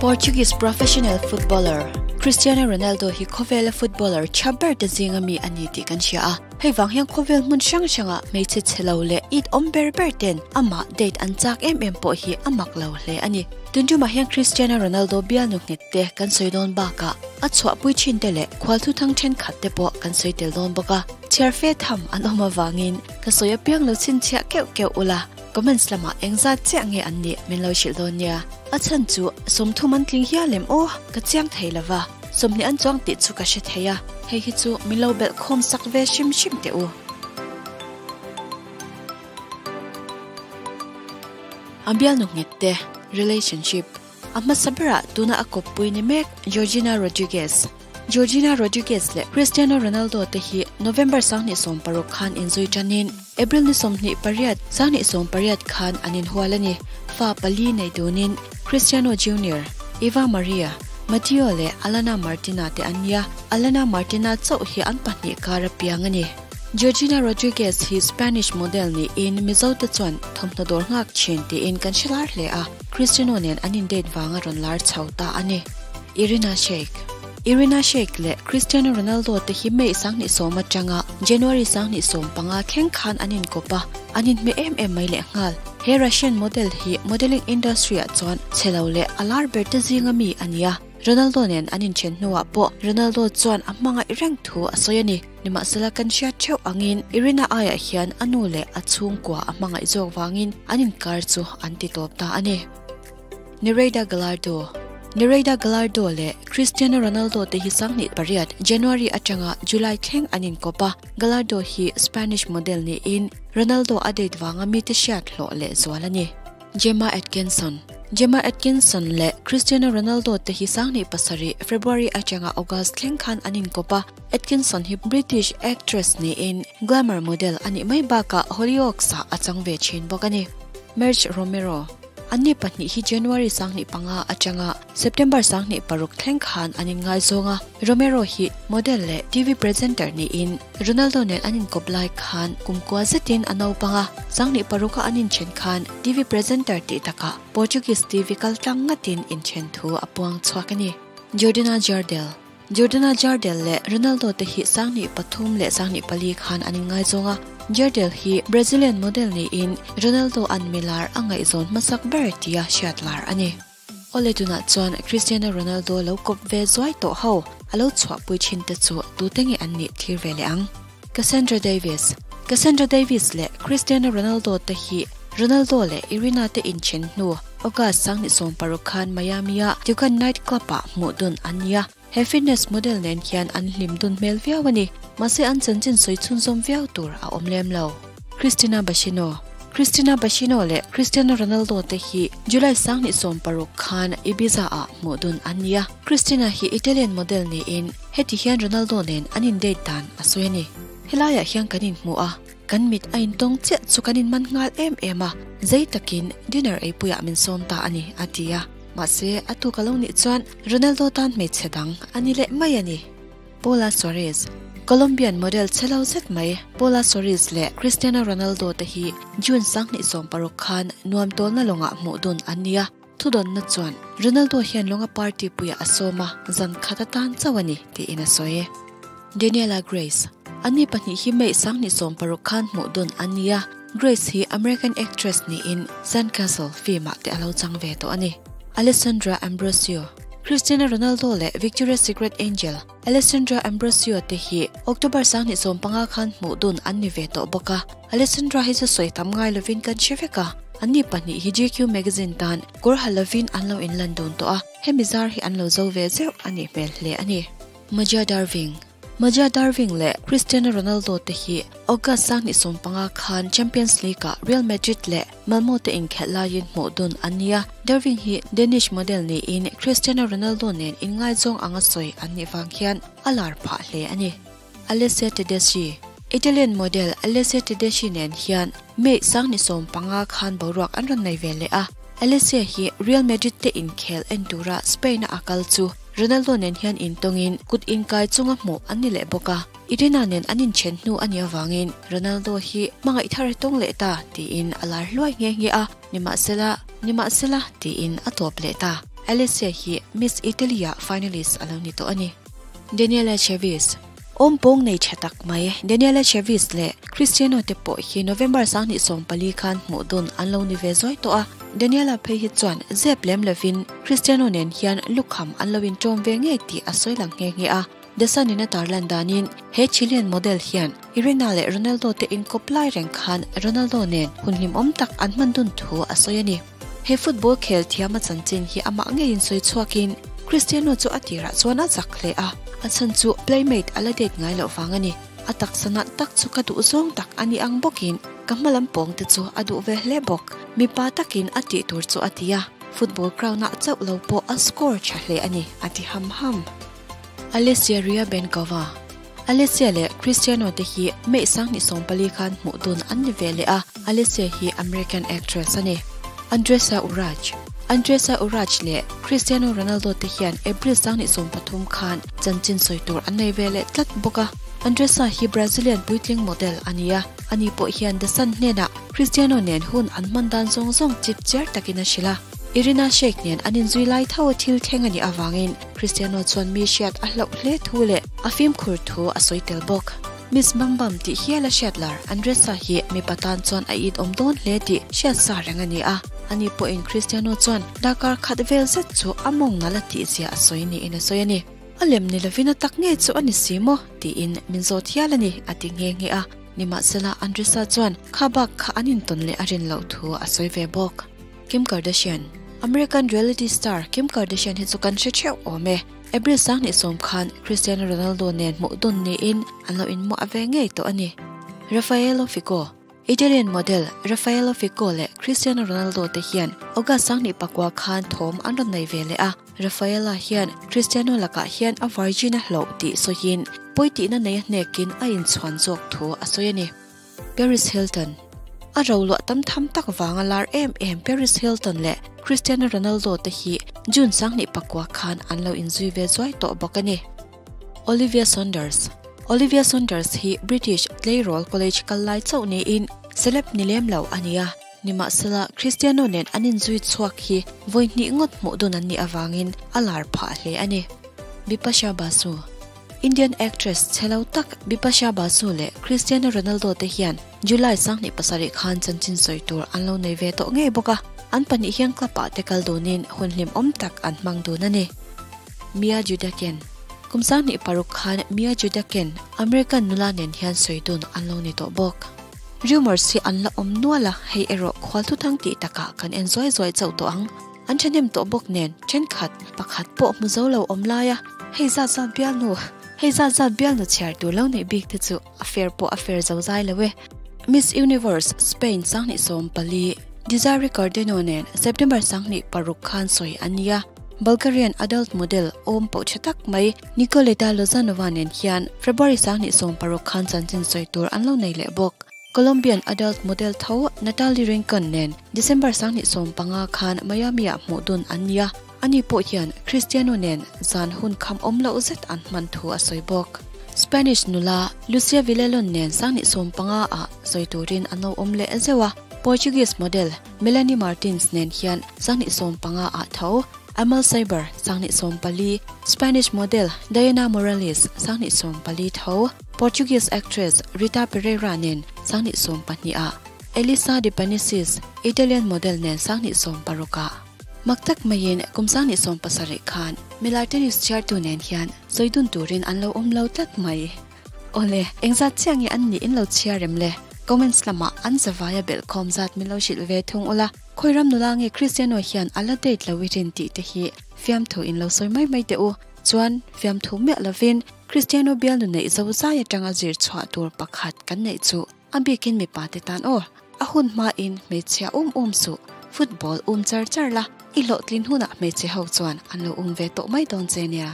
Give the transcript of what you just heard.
Portuguese professional footballer Cristiano Ronaldo hi khawvela footballer tha ber te zinga mi a ni tih kan hria a. Hei vang hian khawvel hmun hrang hranga hmeichhe chhe lo leh it awm ber ber ten amah date an chak em em pawh hi a mak lo hle a ni. Tun tumah hian Cristiano Ronaldo bialnu nghet te kan sawi dawn bakah a chhuahpui thin te leh khualthu thang thenkhat te pawh kan sawi tel dawn bawk a. Chhiar fe tham an awm avangin ka sawi apiang lo chhinchhiah keuh keuh ula, comments lamah engzat chiah nge an nih min lo hrilh dawn nia. A chhan chu 30 an tling hial em aw, ka chiang thei lova, 20 an chuang tih chu ka hre thei a, hei hi chu min lo belh khawm sak ve hrim hrim teh u. A bialnu nghet te, relationship. A hmasa berah tuna a kawppui ni mek Georgina Rodriguez. Georgina Rodriguez leh Cristiano Ronaldo te hi November 2016 khan inzui tanin April ni 28, 2018 khan an inhual a ni. Fa pali nei dunin Cristiano Junior, Eva Maria, Mateo leh Alana Martina te an nia. Alana Martina chauh hi an pahnih kar a piang a ni. Georgina Rodriguez hi Spanish model niin Mizo te chuan thawmhnaw dawr nghak thin tiin kan hre lar hle a. Cristiano nen an in date vanga rawn lar chho ta a ni. Irina Shayk Irina Shayk leh Cristiano Ronaldo te hi May 2010 atanga January 2015 thleng khan an inkawp a, an inhmeh em em mai lehnghal. He Russian model hi modelling industry ah chuan chhe lo leh a lar ber te zinga mi a ni a. Ronaldo nen an inthen hnuah pawh Ronaldo chuan a hmangaih reng thu a sawi a ni. Nimahsela kan hriat theuh angin Irina aiah hian a nu leh a chhungkua a hmangaih zawk vangin an inkar chu an ti tawp ta a ni. Nereida Gallardo Nereida Gallardo leh Cristiano Ronaldo te hi 2008 January atanga July thleng an inkawp a, Gallardo hi Spanish model niin Ronaldo a date vanga mite hriat hlawh leh zual a ni. Gemma Atkinson Gemma Atkinson leh Cristiano Ronaldo te hi 2007 February atanga August thleng khan an inkawp a, Atkinson hi British actress niin glamour model a nih mai bakah Hollyoaks ah a chang ve thin bawk a ni. Merch Romero Anni pahnih hi January 2005 atanga September 2006 thleng khan an inngaizawng a, Romero hi model leh TV presenter niin Ronaldo nen an inkawp lai khan kumkua zetin a naupang a, 2006 a an inthen khan TV presenter tih takah Portuguese TV kal tlang ngatin inthen thu a puang chhuak a ni. Jordana Jardel Jordana Jardel leh Ronaldo te hi 2003 leh 2004 khan an inngaizawng a, Jardel hi Brazilian model niin Ronaldo an milar a ngaihzawn hmasak ber tia hriat lar a ni. Awle tunah chuan Cristiano Ronaldo lo kawp ve zuai tawh ho a lo chhuahpui thin te chu tute nge an nih thlir ve leh ang? Cassandra Davis Cassandra Davis leh Cristiano Ronaldo te hi Ronaldo leh Irina te inthen hnu August 2016 khan Miami-a Dugan Night Club-ah hmuh dun an ni a. He fitness model nen hian an hlim dun hmel viau a ni. Mahse an chanchin sawi chhunzawm viau tur a awm lem lo. Cristina Bassino Cristina Bassino leh Cristiano Ronaldo te hi July 2016 khan Ibiza-ah hmuh dun an ni a. Cristina hi Italian model niin heti hian Ronaldo nen an in date dan a sawi a ni. Helaiah hian kan inhmu a, kan mit a intawng chiah chu kan inman nghal em em a, zei takin dinner eipuiah min sawm ta a ni, a ti a. Mahse, a tuk a lo nih chuan Ronaldo tan hmeichhe dang a ni leh mai a ni. Paula Suarez, Colombian model chhe lo zet mai Paula Suarez leh Cristiano Ronaldo te hi June 2016 khan nuam tawlna lawngah hmuh dun an ni a. Thudawnna chuan Ronaldo hian lawnga party puiah a sawm a, zan khat atan chauh a ni, tiin a sawi. Daniela Grace, Anni pahnih hi May 2016 khan hmuh dun an ni a, Grace hi American actress niin Sandcastle film-ah te a lo chang ve tawh a ni. Alessandra Ambrosio, Cristiano Ronaldo leh Victoria's Secret Angel Alessandra Ambrosio te hi October 2015 khan hmuh dun an ni ve tawh bawk a, Alessandra hi chu sawi tam ngai lovin kan hre vek a, anni pahnih hi GQ magazine tan kawr ha lovin an lo inlan dun tawh a, hemi zar hi an lo zo ve zeuh a nih hmel hle a ni. Maja Darving Maja Darving leh Cristiano Ronaldo te hi August 2015 khan Champions League-ah Real Madrid leh Malmo te inkhelh laiin hmuh dun an ni a, Darving hi Danish model niin Cristiano Ronaldo nen inngaizawng anga sawi an nih vang hian a lar phah hle a ni. Alessia Tedeschi Italian model Alessia Tedeschi nen hian May 2015 khan boruak an rawn nei ve leh a, Alessia hi Real Madrid te inkhel en tura Spain-a a kal chu Ronaldo nen hian intawngin kut inkai chunga hmuh an ni leh bawk a, Irina nen an inthen hnu a nih avangin Ronaldo hi hmangaih thar a tawng leh ta tiin a lar hluai nghe nghe a, nimahsela, nimahsela tiin a tawp leh ta. Alessia hi Miss Italy-ah finalist a lo ni tawh a ni. Daniela Chevis, Awmpawng nei tha tak mai Daniela Chevis leh Cristiano te pawh hi November 2014 khan hmuh dun an lo ni ve zuai tawh a, Daniela phei hi chuan zep lem lovin Cristiano nen hian lukham an lo inṭawm ve ngei tih a sawi lang nghe nghe a. The Sun in a tarlan danin he Chilean model hian Irina leh Ronaldo te inkawp lai reng khan Ronaldo nen hun hlimawm tak an hman dun thu a sawi a ni. He football khel thiam a chanchin hi amah ngeiin sawi chhuakin Cristiano chu a tirah chuan a zak hle a, a chhan chu playmate a la date ngai loh vang a ni. A taksa nalh tak chu ka duh zawng tak a ni ang bawkin ka hma lam pawng te chu a duh ve hle bawk. Mipa takin a tih tur chu a ti a, football ground ah chauh lo pawh a score tha hle a ni, a ti ham ham. Alessia Ryabenkova, Alessia leh Cristiano te hi May 2014 khan hmuh dun an ni ve leh a, Alessia hi American actress a ni. Andressa Urach, Andressa Urach leh Cristiano Ronaldo te hian April 2013 khan chanchin sawi tur an nei ve leh tlat bawk a. Andressa hi Brazilian puitling model a ni a, ani pawh hian The Sun hnenah Cristiano nen hun an hman dan zawng zawng chip chiar takin a hrilh a. Irina Shayk nen an inzui lai tho a thil thleng a nih avangin Cristiano chuan mi hriat a hlauh hle thu leh a fimkhur thu a sawi tel bawk. Miss Bam Bam tih hial a hriat lar Andressa hi mipa tan chuan a it awm dawn hle tih hriat sa reng a ni a, ani pawhin Cristiano chuan darkar khat vel zet chu a mawng nalh a tih zia a sawi niin a sawi a ni. A lem ni lovin a tak ngei chu a ni si maw? tiin min zawt hial a ni, a ti nghe nghe a. Nimahsela Andressa chuan kha bak kha an intawn leh a rin loh thu a sawi ve bawk. Kim Kardashian, American reality star Kim Kardashian hi chu kan hre theuh awm e. April 20 khan Cristiano Ronaldo nen hmuh dun niin an lo inmuah ve ngei tawh a ni. Raffaello Fico, Italian model Raffaello Fico leh Cristiano Ronaldo te hian August 24 khan thawm an rawn nei ve leh a. Raffaella hian Cristiano lakah hian a virgin a hlauh tih sawiin pawi tihna nei a hnekin a inchhuan zawk thu a sawi a ni. Paris Hilton, A roluah tam tham tak vanga lar em em Paris Hilton leh Cristiano Ronaldo te hi June 2009 khan an lo inzui ve zuai tawh bawk a ni. Olivia Saunders, Olivia Saunders hi British tleirawl college kal lai chauh niin celeb ni lem lo a ni a, nimahsela Cristiano nen an inzui chhuak hi vawi hnih ngawt hmuh dun an nih avangin a lar phah hle a ni. Bipasha Basu, Indian actress chhelo tak Bipasha Basu leh Cristiano Ronaldo te hian July 27 khan chanchin sawi tur an lo nei ve tawh ngei bawk a, an pahnih hian club ah te kal dunin hun hlimawm tak an hmang dun a ni. Mia Judaken, Kum 26 khan Mia Judaken, American nula nen hian sawi dun an lo ni tawh bawk. Rumours hi an la awm nual a, hei erawh khual thuthang tih takah kan en zuai zuai chauh tawh ang. An thahnem tawh bawk nen thenkhat pakhat pawh hmu zo lo awm lai a, hei zat zat bialnu, hei zat zat bialnu chhiar tur lo neih bik te chu a fair pawh a fair zo zai lo e. Miss Universe Spain 2014 Desiree Cardeno nen September 26 khan sawi an ni a, Bulgarian adult model awm pawh tha tak mai Nikoleta Lozanova nen hian February 26 khan chanchin sawi tur an lo nei leh bawk. Colombian adult model tho Natalie Rincon nen December 2015 khan Miami-ah hmuh dun an ni a, ani pawh hian Cristiano nen zan hun kham awm loh zet an hman thu a sawi bawk. Spanish nula Lucia Villalon nen 2015-ah sawi turin an lo awm leh zeuh a, Portuguese model Melanie Martins nen hian 2015-ah tho Amal Cyber 2014, Spanish model Diana Morales 2014 tho Portuguese actress Rita Pereira nen 2012-ah, Elisa De Panisis, Italian model nen 2016-ah. Mak tak maiin kum 2017 khan milai tennis chhiartu nen hian sawi dun turin an lo awm lo tlat mai. Awle, engzat chiah nge an nih in lo chhiar rem le? Comments lamah an zavaia belhkhawm zat min lo hrilh ve thung ula, khawi ram nula nge Cristiano hian a la date lo i rin tih te hi fiamthu in lo sawi mai mai teh u. Chuan fiamthu miah lovin Cristiano bialnu neih zo zai atanga zir chhuah tur pakhat kan neih chu a bikin mipa te tan aw, a hun hmain hmeichhia um um suh, football um char char la, i hlawhtlin hunah hmeichhe ho chuan an lo um ve tawh mai dawn che nia.